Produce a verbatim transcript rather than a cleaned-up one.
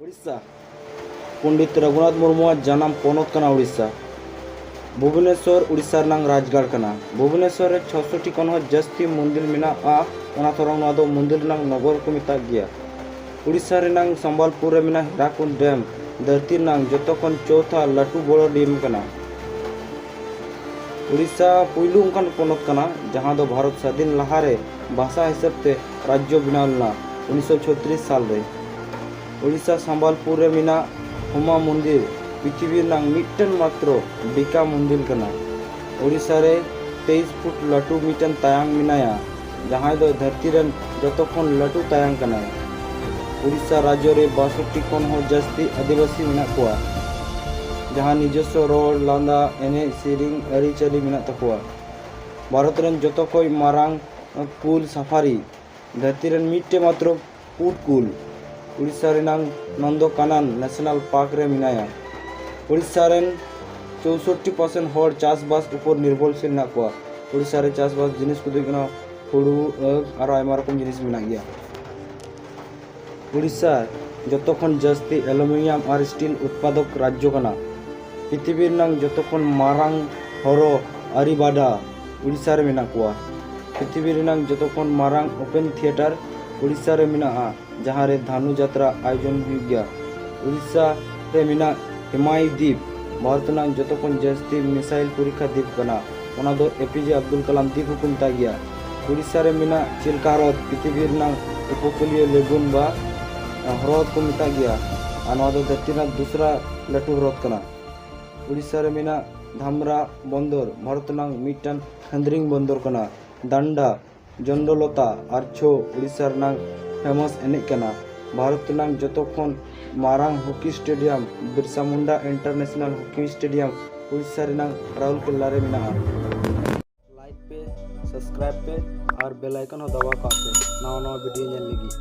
ᱩᱲᱤᱥᱥᱟ᱾ ᱯᱚᱱᱰᱤᱛ ᱨᱚᱜᱷᱩᱱᱟᱛᱷ ᱢᱩᱨᱢᱩᱣᱟᱜ ᱡᱟᱱᱟᱢ ᱯᱚᱱᱚᱛ ᱠᱟᱱᱟ ᱩᱲᱤᱥᱥᱟ᱾ ᱵᱷᱩᱵᱚᱱᱮᱥᱣᱚᱨ ᱩᱲᱤᱥᱥᱟ ᱨᱮᱱᱟᱜ ᱨᱟᱡᱽᱜᱟᱲ ᱠᱟᱱᱟ᱾ ᱵᱷᱩᱵᱚᱱᱮᱥᱣᱚᱨ ᱨᱮ ᱪᱷᱚᱥᱚ ᱴᱤ ᱠᱷᱚᱱ ᱦᱚᱸ ᱡᱟᱹᱥᱛᱤ ᱢᱚᱱᱫᱤᱨ ᱢᱮᱱᱟᱜᱼᱟ᱾ ᱚᱱᱟ ᱛᱷᱚᱨᱚᱝ ᱱᱚᱣᱟ ᱫᱚ ᱢᱚᱱᱫᱤᱨ ᱨᱮᱱᱟᱜ ᱱᱚᱜᱚᱨ ᱠᱚ ᱢᱮᱛᱟᱜ ᱜᱮᱭᱟ᱾ ᱩᱲᱤᱥᱥᱟ ᱨᱮᱱᱟᱜ ᱥᱟᱢᱵᱟᱞᱯᱩᱨ ᱨᱮ ᱢᱮᱱᱟᱜ ᱦᱤᱨᱟᱠᱩᱸᱰ ᱰᱮᱢ ᱫᱷᱟᱹᱨᱛᱤ ᱨᱮᱱᱟᱜ ᱡᱚᱛᱚ ᱠᱷᱚᱱ ᱪᱳᱣᱛᱷᱟ ᱞᱟᱹᱴᱩ ᱵᱚᱲᱚ ᱰᱮᱢ ᱠᱟᱱᱟ᱾ ᱩᱲᱤᱥᱥᱟ ᱯᱩᱭᱞᱩ ᱚᱱᱠᱟᱱ ᱯᱚᱱᱚᱛ ᱠᱟᱱᱟ ᱡᱟᱦᱟᱸ ᱫᱚ ᱵᱷᱟᱨᱚᱛ ᱥᱟᱹᱫᱷᱤᱱ ᱞᱟᱦᱟᱨᱮ ᱵᱷᱟᱥᱟ ᱦᱤᱥᱟᱹᱵ ᱛᱮ ᱨᱟᱡᱽᱡᱚ ᱵᱮᱱᱟᱣ ᱞᱮᱱᱟ ᱩᱱᱤᱥᱥᱚ ᱪᱷᱚᱛᱨᱤᱥ ᱥᱟᱞ ᱨᱮ᱾ ᱩᱲᱤᱥᱥᱟ ᱥᱟᱢᱵᱟᱞᱯᱩᱨ ᱨᱮ ᱢᱮᱱᱟᱜ ᱦᱩᱢᱟ ᱢᱚᱱᱫᱤᱨ ᱯᱨᱤᱛᱷᱤᱵᱤ ᱨᱮᱱᱟᱜ ᱢᱤᱫᱴᱮᱱ ᱢᱟᱛᱨᱚ ᱵᱤᱠᱟ ᱢᱚᱱᱫᱤᱨ ᱠᱟᱱᱟ᱾ ᱩᱲᱤᱥᱥᱟ ᱨᱮ ᱛᱮᱭᱤᱥ ᱯᱷᱩᱴ ᱞᱟᱹᱴᱩ ᱢᱤᱫᱴᱮᱱ ᱛᱟᱭᱟᱝ ᱢᱮᱱᱟᱭᱟ, ᱡᱟᱦᱟᱸᱭ ᱫᱚ ᱫᱷᱟᱹᱨᱛᱤ ᱨᱮᱱ ᱡᱚᱛᱚ ᱠᱷᱚᱱ ᱞᱟᱹᱴᱩ ᱛᱟᱭᱟᱝ ᱠᱟᱱᱟᱭ᱾ ᱩᱲᱤᱥᱥᱟ ᱨᱟᱡᱽᱡᱚ ᱨᱮ ᱵᱟᱥᱚᱴᱴᱤ ᱠᱷᱚᱱ ᱦᱚᱸ ᱡᱟᱹᱥᱛᱤ ᱟᱹᱫᱤᱵᱟᱹᱥᱤ ᱢᱮᱱᱟᱜ ᱠᱚᱣᱟ, ᱡᱟᱦᱟᱸ ᱱᱤᱡᱚᱥᱥᱚ ᱨᱚᱲ, ᱞᱟᱸᱫᱟ, ᱮᱱᱮᱡ, ᱥᱮᱨᱮᱧ, ᱟᱹᱨᱤᱪᱟᱹᱞᱤ ᱢᱮᱱᱟᱜ ᱛᱟᱠᱚᱣᱟ᱾ ᱵᱷᱟᱨᱚᱛ ᱨᱮᱱ ᱡᱚᱛᱚ ᱠᱷᱚᱱ ᱢᱟᱨᱟᱝ ᱠᱩᱞ ᱥᱟᱯᱷᱟᱨᱤ, ᱫᱷᱟᱹᱨᱛᱤ ᱨᱮᱱ ᱢᱤᱫᱴᱮᱱ ᱢᱟᱛᱨᱚ ᱯᱩᱸᱰ ᱠᱩᱞ᱾ ᱩᱲᱤᱥᱥᱟ ᱨᱮᱱᱟᱝ ᱱᱚᱱᱫᱚᱠᱟᱱᱟᱱ ᱱᱮᱥᱱᱟᱞ ᱯᱟᱨᱠ ᱨᱮ ᱢᱮᱱᱟᱭᱟ᱾ ᱩᱲᱤᱥᱥᱟ ᱨᱮᱱ ᱪᱳᱣᱥᱚᱴᱴᱤ ᱯᱟᱨᱥᱮᱱᱴ ᱦᱚᱲ ᱪᱟᱥᱵᱟᱥ ᱩᱯᱚᱨ ᱱᱤᱨᱵᱷᱚᱨᱥᱤᱞ ᱦᱮᱱᱟᱜ ᱠᱚᱣᱟ᱾ ᱩᱲᱤᱥᱥᱟ ᱨᱮ ᱪᱟᱥᱵᱟᱥ ᱡᱤᱱᱤᱥ ᱠᱚᱫᱚ ᱦᱩᱭᱩᱜ ᱠᱟᱱᱟ ᱦᱩᱲᱩ, ᱟᱹᱠ, ᱟᱨᱚ ᱟᱭᱢᱟ ᱨᱚᱠᱚᱢ ᱡᱤᱱᱤᱥ ᱢᱮᱱᱟᱜ ᱜᱮᱭᱟ᱾ ᱩᱲᱤᱥᱥᱟ ᱡᱚᱛᱚ ᱠᱷᱚᱱ ᱡᱟᱹᱥᱛᱤ ᱮᱞᱩᱢᱤᱱᱤᱭᱟᱢ ᱟᱨ ᱥᱴᱤᱞ ᱩᱛᱯᱟᱫᱚᱠ ᱨᱟᱡᱽᱡᱚ ᱠᱟᱱᱟ᱾ ᱯᱨᱤᱛᱷᱤᱵᱤ ᱨᱮᱱᱟᱝ ᱡᱚᱛᱚ ᱠᱷᱚᱱ ᱢᱟᱨᱟᱝ ᱦᱚᱨᱚ ᱟᱹᱨᱤᱵᱟᱰᱟ ᱩᱲᱤᱥᱥᱟ ᱨᱮ ᱢᱮᱱᱟᱜ ᱠᱚᱣᱟ᱾ ᱯᱨᱤᱛᱷᱤᱵᱤ ᱨᱮᱱᱟᱝ ᱡᱚᱛᱚ ᱠᱷᱚᱱ ᱢᱟᱨᱟᱝ ᱳᱯᱮᱱ ᱛᱷᱤᱭᱮᱴᱟᱨ ᱩᱲᱤᱥᱥᱟ ᱨᱮ ᱢᱮᱱᱟᱜᱼᱟ, ᱡᱟᱦᱟᱸ ᱨᱮ ᱫᱷᱟᱱᱩ ᱡᱟᱛᱨᱟ ᱟᱭᱳᱡᱚᱱ ᱦᱩᱭᱩᱜ ᱜᱮᱭᱟ᱾ ᱩᱲᱤᱥᱥᱟ ᱨᱮ ᱢᱮᱱᱟᱜ ᱦᱮᱢᱟᱭ ᱫᱤᱯ ᱵᱷᱟᱨᱚᱛ ᱨᱮᱱᱟᱜ ᱡᱚᱛᱚ ᱠᱷᱚᱱ ᱡᱟᱹᱥᱛᱤ ᱢᱤᱥᱟᱭᱤᱞ ᱯᱚᱨᱤᱠᱷᱟ ᱫᱤᱯ ᱠᱟᱱᱟ᱾ ᱚᱱᱟ ᱫᱚ ᱮ ᱯᱤ ᱡᱮ ᱟᱵᱫᱩᱞ ᱠᱟᱞᱟᱢ ᱫᱤᱯ ᱦᱚᱸᱠᱚ ᱢᱮᱛᱟᱜ ᱜᱮᱭᱟ᱾ ᱩᱲᱤᱥᱥᱟ ᱨᱮ ᱢᱮᱱᱟᱜ ᱪᱤᱞᱠᱟ ᱦᱨᱚᱫ ᱯᱨᱤᱛᱷᱤᱵᱤ ᱨᱮᱱᱟᱜ ᱩᱯᱚᱠᱩᱞᱤᱭᱚ ᱞᱮᱜᱩᱱ ᱵᱟ ᱦᱨᱚᱫ ᱠᱚ ᱢᱮᱛᱟᱜ ᱜᱮᱭᱟ, ᱟᱨ ᱱᱚᱣᱟ ᱫᱚ ᱫᱷᱟᱹᱨᱛᱤ ᱨᱮᱱᱟᱜ ᱫᱩᱥᱨᱟ ᱞᱟᱹᱴᱩ ᱦᱨᱚᱫ ᱠᱟᱱᱟ᱾ ᱩᱲᱤᱥᱥᱟ ᱨᱮ ᱢᱮᱱᱟᱜ ᱫᱷᱟᱢᱨᱟ ᱵᱚᱱᱫᱚᱨ ᱵᱷᱟᱨᱚᱛ ᱨᱮᱱᱟᱜ ᱢᱤᱫᱴᱟᱝ ᱠᱷᱟᱹᱱᱫᱽᱨᱤᱝ ᱵᱚᱱᱫᱚᱨ ᱠᱟᱱᱟ᱾ ᱰᱟᱱᱰᱟ, ᱡᱚᱱᱰᱚᱞᱚᱛᱟ ᱟᱨ ᱪᱷᱳ ᱩᱲᱤᱥᱥᱟ ᱨᱮᱱᱟᱜ ᱯᱷᱮᱢᱟᱥ ᱮᱱᱮᱡ ᱠᱟᱱᱟ᱾ ᱵᱷᱟᱨᱚᱛ ᱨᱮᱱᱟᱜ ᱡᱚᱛᱚ ᱠᱷᱚᱱ ᱢᱟᱨᱟᱝ hockey stadium Birsa Munda international hockey stadium Odisha ᱨᱮᱱᱟᱜ ᱨᱟᱩᱨᱠᱮᱞᱟ ᱨᱮ ᱢᱮᱱᱟᱜᱼᱟ᱾ ᱞᱟᱭᱤᱠ ᱯᱮ, ᱥᱟᱵᱥᱠᱨᱟᱭᱤᱵ ᱯᱮ ᱟᱨ ᱵᱮᱞ ᱟᱭᱠᱚᱱ ᱦᱚᱸ ᱫᱟᱵᱟᱣ ᱠᱟᱜ ᱯᱮ ᱱᱟᱣᱟ ᱱᱟᱣᱟ ᱵᱷᱤᱰᱤᱭᱳ ᱧᱮᱞ ᱞᱟᱹᱜᱤᱫ᱾